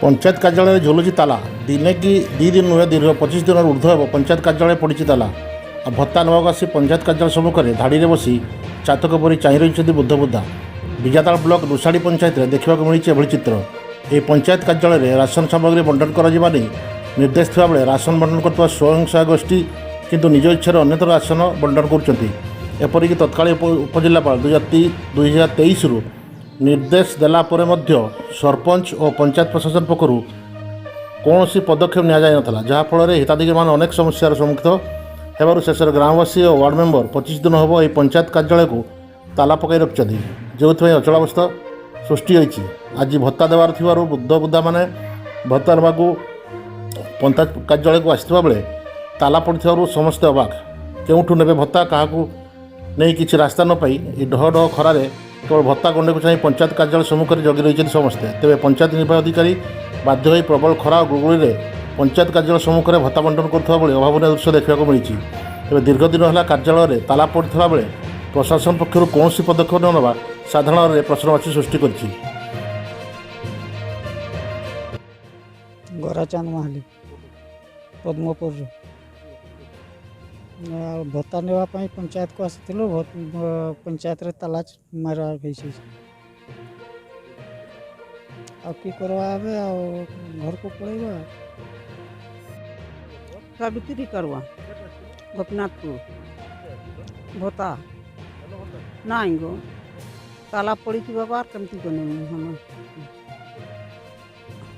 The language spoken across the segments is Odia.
ପଞ୍ଚାୟତ କାର୍ଯ୍ୟାଳୟରେ ଝୁଲୁଛି ତାଲା। ଦିନେ କି 2 ଦିନ ନୁହେଁ, ଦୀର୍ଘ 25 ଦିନରୁ ଉର୍ଦ୍ଧ୍ୱ ହେବ ପଞ୍ଚାୟତ କାର୍ଯ୍ୟାଳୟରେ ପଡ଼ିଛି ତାଲା। ଆଉ ଭତ୍ତା ନେବାକୁ ଆସି ପଞ୍ଚାୟତ କାର୍ଯ୍ୟାଳୟ ସମ୍ମୁଖରେ ଧାଡ଼ିରେ ବସି ଚାତକ ପରି ଚାହିଁ ରହିଛନ୍ତି ବୃଦ୍ଧ ବୃଦ୍ଧା। ବିଜାତାଳ ବ୍ଲକ ରୁଷାଡ଼ି ପଞ୍ଚାୟତରେ ଦେଖିବାକୁ ମିଳିଛି ଏଭଳି ଚିତ୍ର। ଏହି ପଞ୍ଚାୟତ କାର୍ଯ୍ୟାଳୟରେ ରାସନ ସାମଗ୍ରୀ ବଣ୍ଟନ କରାଯିବା ନେଇ ନିର୍ଦ୍ଦେଶ ଥିବାବେଳେ ରାସନ ବଣ୍ଟନ କରୁଥିବା ସ୍ୱୟଂ ସହାୟକ ଗୋଷ୍ଠୀ କିନ୍ତୁ ନିଜ ଇଚ୍ଛାରେ ଅନ୍ୟତ୍ର ରାସନ ବଣ୍ଟନ କରୁଛନ୍ତି। ଏପରିକି ତତ୍କାଳୀନ ଉପଜିଲ୍ଲାପାଳ 2023ରୁ ନିର୍ଦ୍ଦେଶ ଦେଲା ପରେ ମଧ୍ୟ ସରପଞ୍ଚ ଓ ପଞ୍ଚାୟତ ପ୍ରଶାସନ ପକ୍ଷରୁ କୌଣସି ପଦକ୍ଷେପ ନିଆଯାଇନଥିଲା, ଯାହାଫଳରେ ହିତାଧିକାରୀମାନେ ଅନେକ ସମସ୍ୟାର ସମ୍ମୁଖୀନ ହେବାରୁ ଶେଷରେ ଗ୍ରାମବାସୀ ଓ ୱାର୍ଡ଼ ମେମ୍ବର 25 ଦିନ ହେବ ଏହି ପଞ୍ଚାୟତ କାର୍ଯ୍ୟାଳୟକୁ ତାଲା ପକାଇ ରଖିଛନ୍ତି, ଯେଉଁଥିପାଇଁ ଅଚଳାବସ୍ଥା ସୃଷ୍ଟି ହୋଇଛି। ଆଜି ଭତ୍ତା ଦେବାର ଥିବାରୁ ବୃଦ୍ଧ ବୃଦ୍ଧାମାନେ ଭତ୍ତା ନେବାକୁ ପଞ୍ଚାୟତ କାର୍ଯ୍ୟାଳୟକୁ ଆସିଥିବା ବେଳେ ତାଲା ପଡ଼ିଥିବାରୁ ସମସ୍ତେ ଅବାକ। କେଉଁଠୁ ନେବେ ଭତ୍ତା, କାହାକୁ ନେଇ କିଛି ରାସ୍ତା ନ ପାଇ ଏହି ଡହ ଡହ ଖରାରେ କେବଳ ଭତ୍ତା ଗଣ୍ଡିକୁ ଚାହିଁ ପଞ୍ଚାୟତ କାର୍ଯ୍ୟାଳୟ ସମ୍ମୁଖରେ ଜଗି ରହିଛନ୍ତି ସମସ୍ତେ। ତେବେ ପଞ୍ଚାୟତ ନିର୍ବାହୀ ଅଧିକାରୀ ବାଧ୍ୟ ହୋଇ ପ୍ରବଳ ଖରା ଓ ଗୁଳୁଗୁଳିରେ ପଞ୍ଚାୟତ କାର୍ଯ୍ୟାଳୟ ସମ୍ମୁଖରେ ଭତ୍ତା ବଣ୍ଟନ କରୁଥିବା ଭଳି ଅଭାବନୀୟ ଦୃଶ୍ୟ ଦେଖିବାକୁ ମିଳିଛି। ତେବେ ଦୀର୍ଘ ଦିନ ହେଲା କାର୍ଯ୍ୟାଳୟରେ ତାଲା ପଡ଼ିଥିବା ବେଳେ ପ୍ରଶାସନ ପକ୍ଷରୁ କୌଣସି ପଦକ୍ଷେପ ନ ନେବା ସାଧାରଣରେ ପ୍ରଶ୍ନବାଚୀ ସୃଷ୍ଟି କରିଛି। ଗୋରାଚାନ୍ଦ ମାହାଲି, ପଦ୍ମପୁରରୁ। ଆଉ ଭତ୍ତା ନେବା ପାଇଁ ପଞ୍ଚାୟତକୁ ଆସିଥିଲୁ। ପଞ୍ଚାୟତରେ ତାଲା ମାରା ହେଇଛି। ଆଉ କି କରିବା ଏବେ? ଆଉ ଘରକୁ ପଳେଇବା। ସାବିତ୍ରୀ କରବା, ଗୋପୀନାଥପୁର। ଭତ୍ତା ନାଇଁ ଗୋ, ତାଲା ପଡ଼ିଛି ବାବା। କେମିତି ବନେଇବୁ ଆମେ?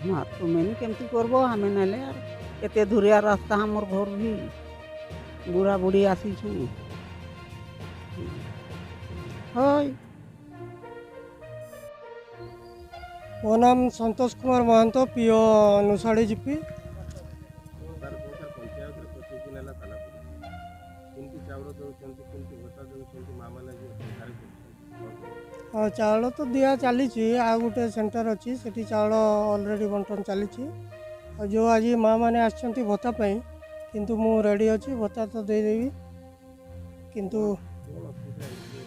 ମା, ତୁମେ ନି କେମିତି କରବ? ଆମେ ନେଲେ ଆର୍ ଏତେ ଦୂରିଆ ରାସ୍ତା ଆମର ଘର ବି, ବୁଢ଼ା ବୁଢ଼ୀ ଆସିଛୁ ହଇ। ମୋ ନାମ ସନ୍ତୋଷ କୁମାର ମହାନ୍ତ, ପିଓ ନୁଷାଡ଼ି ଜିପି। ପଞ୍ଚାୟତରେ 25 ଦିନ ହେଲା ତାଲା ପଡ଼ିଛି। କେମିତି ଚାଉଳ ଦେଉଛନ୍ତି, କେମିତି ଭତ୍ତା ଦେଉଛନ୍ତି? ମା ମାନେ ଆଜି ଅସୁବିଧାରେ ପଡ଼ୁଛନ୍ତି। ହଁ, ଚାଉଳ ତ ଦିଆ ଚାଲିଛି। ଆଉ ଗୋଟେ ସେଣ୍ଟର ଅଛି, ସେଠି ଚାଉଳ ଅଲରେଡ଼ି ବଣ୍ଟନ ଚାଲିଛି। ଆଉ ଯେଉଁ ଆଜି ମା' ମାନେ ଆସିଛନ୍ତି ଭତ୍ତା ପାଇଁ, କିନ୍ତୁ ମୁଁ ରେଡ଼ି ଅଛି, ଭତ୍ତା ତ ଦେଇଦେବି। କିନ୍ତୁ କ'ଣ ଅସୁବିଧା ହେଇଛି?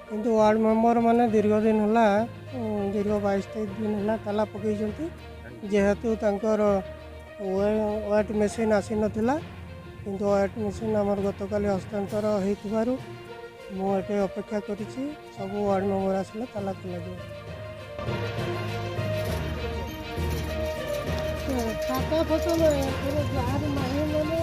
କିନ୍ତୁ ୱାର୍ଡ଼ ମେମ୍ବର ମାନେ ଦୀର୍ଘ ଦିନ ହେଲା, ଦୀର୍ଘ 22 23 ଦିନ ହେଲା ତାଲା ପକାଇଛନ୍ତି, ଯେହେତୁ ତାଙ୍କର ୱେଟ୍ ମେସିନ୍ ଆସିନଥିଲା। କିନ୍ତୁ ୱେଟ୍ ମେସିନ୍ ଆମର ଗତକାଲି ହସ୍ତାନ୍ତର ହେଇଥିବାରୁ ମୁଁ ଏଠି ଅପେକ୍ଷା କରିଛି। ସବୁ ୱାର୍ଡ଼ ମେମ୍ବର ଆସିଲେ ତାଲା ଖୋଲାଯିବ। ଖାତା ଫସଲ ଯାହାର ନାହିଁ ମାନେ